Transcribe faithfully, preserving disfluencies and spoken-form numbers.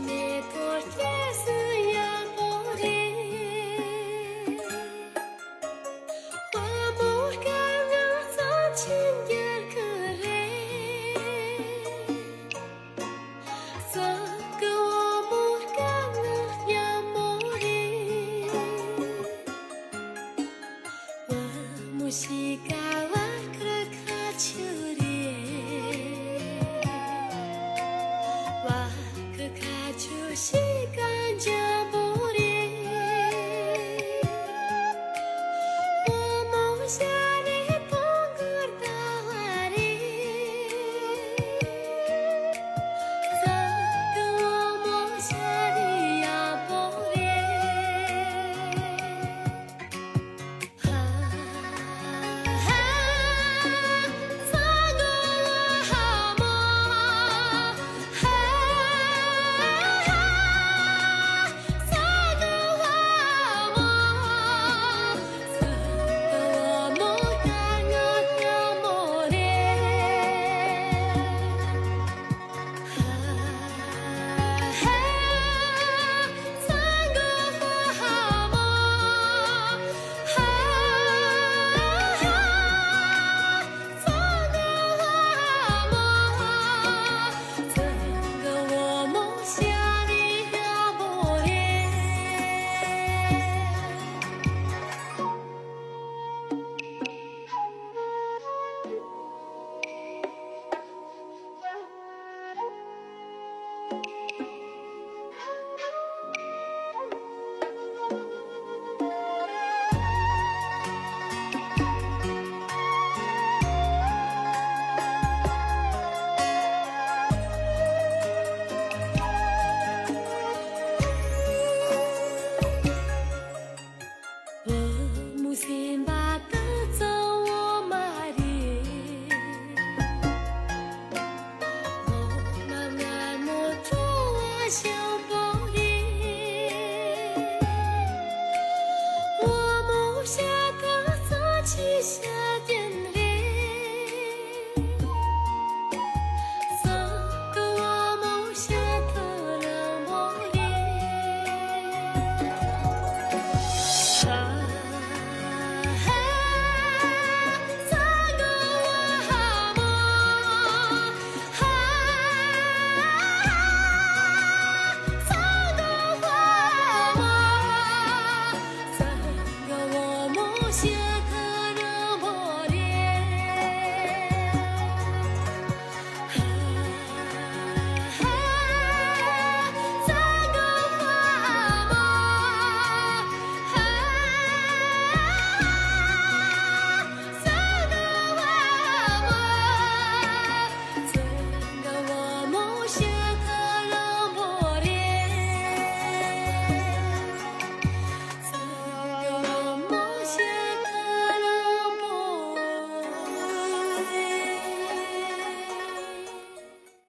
མེ་ཏོག་སྐྱེས་སུ་ཡག་པོ་རེད། དཔའ་མོ་དཀར་ནག་རྩ་ཆེན་རྒྱལ་ཁ་རེད། རྩ་དགའ་བ་མོ་དཀར་ནག་ཉ་མོ་རེད། བ་མོ་ཤི་ཀ་བ་ཁ་ཁ་ཆུ་རེད། བ་ཁ་ཁ་ཆུ་ཤི་ཀ་འཇམ་པོ་རེད། བ་མོ་ཤ་རེ་ཐོང་གར་ད་བ་རེད། རྩ་དགའ་བ་མོ་ཤ་རེ་ཡག་པོ་རེད། བུ་མོ་སེམས་པ་ད་གཙང་བོ་མ་རེད། འོ་མ་མངར་མོ་བྲོ་བ་ཤ་